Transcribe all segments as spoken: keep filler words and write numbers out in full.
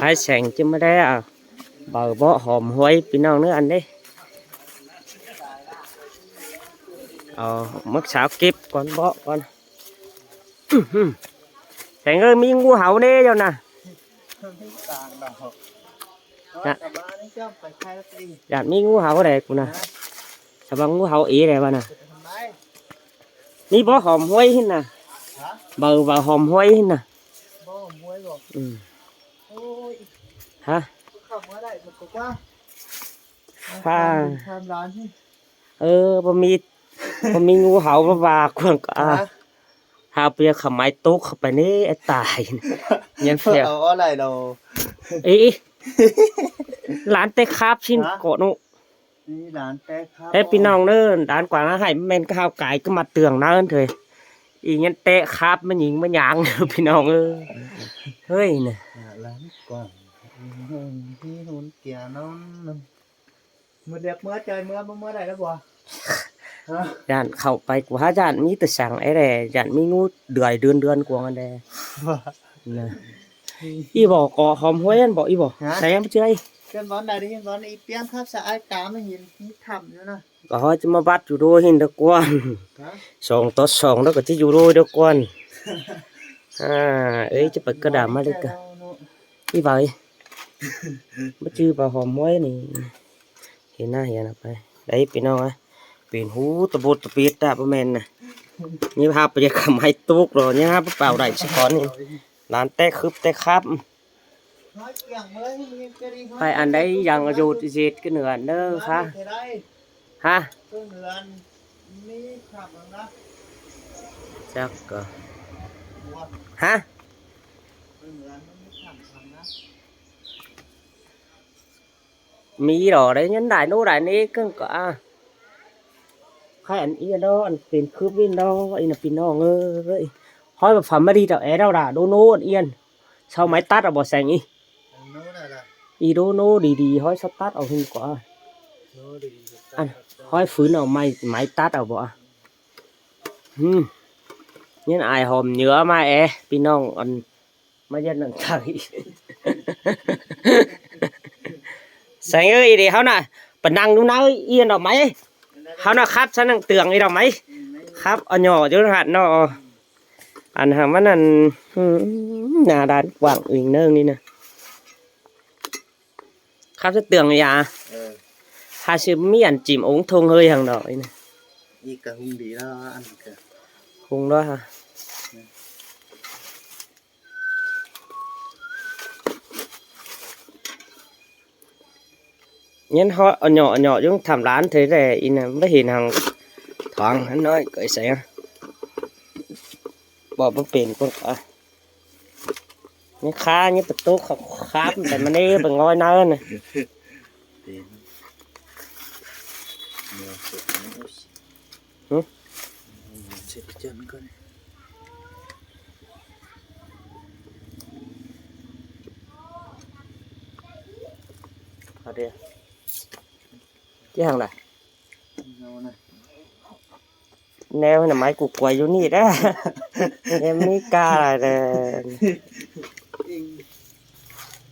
Hái sẻng chứ mới đấy à. Báu bók hom huối ꞌpi ꞌnọng ꞌnớ ăn đấy. Ờ, mứt sáo kếp ꞌcón bók ꞌcón. Sẻng ơi, ꞌmí ꞌngú háu ꞌnê dau nả. Dản, dản ꞌmí ꞌngú háu đảy ꞌcú nả. Sa bang ꞌngú háu ế đảy ꞌva nả. ꞌMí bók hom huối ꞌhịn nả. Báu, báu hom huối ꞌhịn nả. Ừ. Hả? Hả? Ơ, báu ꞌmí, báu ꞌmí ꞌngú háu báu ꞌva cuông ꞌcọ. Hả? Hả, ꞌpưa khả mai tốc khả pay ꞌnê, ét tai. Nhén phèo. Au, au đảy đâu. Ê, ê. Lán té kháp ꞌsịn ꞌcọ ꞌnớ. Hả? Ní lán té kháp. Ê, ꞌpi ꞌnọng ꞌnớ, lán quảng ꞌnớ hảư ꞌmen ꞌcọ hao cai ꞌcọ ꞌmá tường ꞌnớ thôi. Í nhén té kháp ꞌmá nhing ꞌmá nhang ꞌpi ꞌnọng ơi. Hơi nè. À, lán quảng. Hí hún kia ꞌnón. Mưa đẹp mưa trời mưa, mưa, mưa đảy đó bố. Hả? Dản khảu pay ꞌcú hả dản ꞌmí ꞌtứ săng ế đảy, dản ꞌmí ꞌngú đưới đươn đươn cuông ăn đảy. Nè. Í báu ꞌcọ hom huối ăn báu í báu. Hả? Sẻng ꞌmá ꞌchưa í. Hiên bón đảy đi, hiên bón đi, í ꞌpiếng khắp sa ai tám mươi nghìn, í thẳm dú nả. ꞌCọ ꞌhọi ꞌchí ꞌmá bắt dú đuôi ꞌhịn đa ꞌquan. Hả? Song tó song đó ꞌcọ ꞌchí dú đuôi đa ꞌquan. À, ê, ꞌchí pay ꞌcọ đả ꞌmá đi ꞌcọ. Í báu ới. Báu ꞌchư báu hom huối ꞌnị. Hên nả, hên nả pay. Đảy ꞌpi ꞌnọng à. Pên hú ta bột ta pít ta báu ꞌmen nả. ꞌNhí hả pay khả mai tốc ꞌló, ꞌnhí hả báu páo đảy ꞌsịn ꞌcón ꞌnị. Lán té khớp té kháp. Pay ăn đảy dăng dột ꞌdệt ꞌcọ ꞌnớ ăn ꞌnớ hả. Hả? Chắc ꞌcọ. Hả? ꞌMí đó đảy nhén đảy ꞌnô đảy ꞌnê ꞌcứng ꞌcọ à. Khay ăn í đó, ăn pên khớp ꞌnị đó, í nả ꞌpi ꞌnọng ơi. Hói báu phả ꞌmá đi đảy é đảy đả đô ꞌnô ăn yên. Sau máy tắt au báu sẻng í. Í đô ꞌnô đi đi, hói sau tắt au ꞌhịn ꞌcọ. Ăn, hói phứn au máy, máy tắt au báu. Ừm. Nhén ai hom nhứa ꞌmá é, ꞌpi ꞌnọng ăn ꞌmá dắt nẳng thảo í. Sẻng ơi, đi hảư nả, pá nẳng ꞌnụ ꞌnớ, yên đỏ máy. Hảư nả khắp sa nẳng tường đi đỏ máy. Khắp au ꞌnọ dú hẳn ꞌnọ. Ăn hả ꞌmắn ăn, ừm, nả đản quảng inh ꞌnưng ꞌnị nả. Khắp sa tường đi à? Ờ. Hả sư ꞌmí ăn chim ống thông hơi hăng đỏ ꞌnị nả. Đi cả hung đi đó, ăn cả. Hung đó hả? Ừ. Nhén ꞌhọi, au ꞌnọ, au ꞌnọ dú thẳm lán thế đảy, inh ꞌmá hên hăng thoáng hẳn ꞌnọi, ꞌcọ sẻng. Báu, báu pên ꞌcốn ꞌcọ. ꞌNhá khá, ꞌnhá pá tốc khắp, khắp, đảy ꞌmá ꞌnê, pá ꞌngoi ꞌnớ nả. Hử? Ở đây. Chứ hàng này. Neo nả máy củ quay dú ꞌnị đá. Em ꞌmí ca lai đe.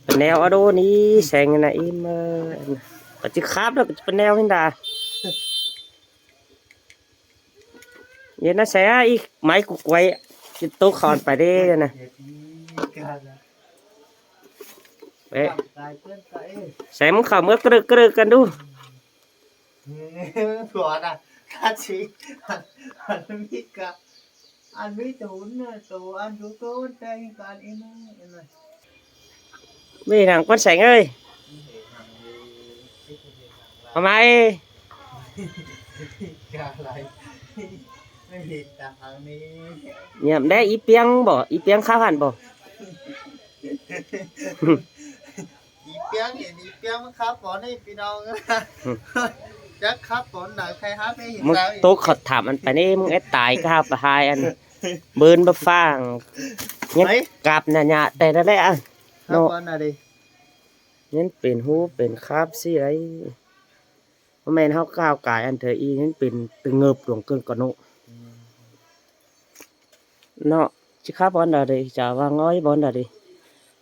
Pá neo ở đâu ꞌnị, sẻng nả im, ơ, pá ꞌchư khắp đó, pá neo ꞌhịn đa. Yên nả sẻng à, í máy củ quay, ꞌchư tốc khỏn pay đê nả. Ê. Sẻng ꞌmá khảu ꞌmá ꞌcọ ꞌcọ ꞌcắn đu. Thuở nả, ta chỉ, ăn ꞌmí cả, ăn ꞌmí tủ, tủ ăn tủ tốn, tay cả ăn in, in này. ꞌMí hăng ꞌcốn sẻng ơi. Hả mai. Cả lại. ꞋMí hăng ní. Nhắm đé í piếng báu, í piếng khắp hẳn báu. Í piếng, í piếng ꞌmá khắp bón ꞌnị ꞌpi ꞌnọng. Chắc khắp bón đảy khay hả ꞌmí hên ꞌmá sao í. Tốc khọt thảm ăn pay ꞌnị, ꞌmá ét tai ꞌcọ hả pá hai ăn. Bươn báu phang. Nhén cắp nả nhả té nả ꞌlẹ ăn. Khắp bón nả đi. Nhén pên hú pên khắp ꞌsịn đảy. Báu ꞌmen ꞌháu ꞌcọ hao cai ăn ꞌtẹ í, nhén pên tơngợp luông ꞌcương ꞌcọ ꞌnớ. ꞌNọ, ꞌchư khắp bón đa đi, chả ꞌva ꞌngói bón đa đi.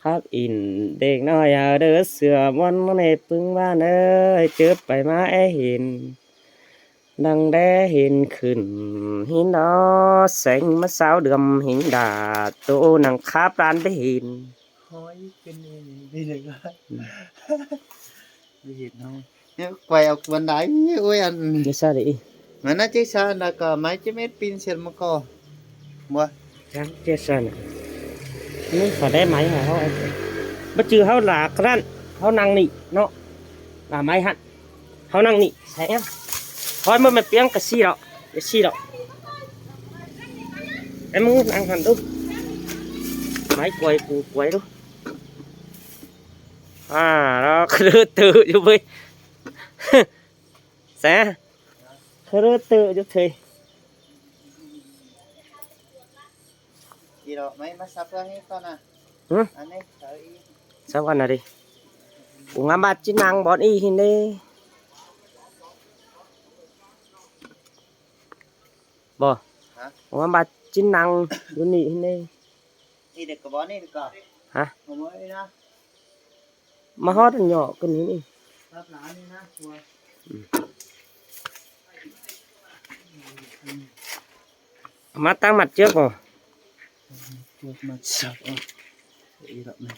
Khắp in đếc ꞌnọi a đơ sửa ꞌmuôn ꞌnị ꞌpứng ꞌva ꞌnớ, chớp pay ꞌmá é hên. Đăng đé hên khửn hên đó, seng ꞌmá sáu đưm hên đả, tô nẳng khắp ꞌran bé hên. Hói, bên đây, bên đây. Bé hên hói. Quay ọc quần đáy, ui ăn. Như sao đi? Mà nó chứ sao là có máy chứ mết pin xiên mà có. Mua. Chắng chia sẻ này. Nó phải đé máy hả hó? Bất chư hó là cái răn, hó năng nị, nó. Là máy hẳn. Hó năng nị, sẽ nhá. Hói ꞌmá mẹ piếng cái xì đó, cái xì đó. Em muốn ăn hẳn đu. Máy quay, cu quay đu. À, đó, cái đứa tự chứ bơi. Sẽ. Cái đứa tự chứ thầy. Đi đó, máy, máy sắp ra hết con à. Hử? Ăn đi, thở đi. Sắp ăn đi. Cũng ngắm bắt chín năng bọn y hên đi. Bò. Hả? Cũng ngắm bắt chín năng đu nị hên đi. Đi được cái bọn đi được cả. Hả? Không có đi nữa. Mà hót nhỏ cân hên đi. Sắp lá đi nữa, chùa. Mắt tăng mặt trước bò. Trước mặt sắp. Đi đó này.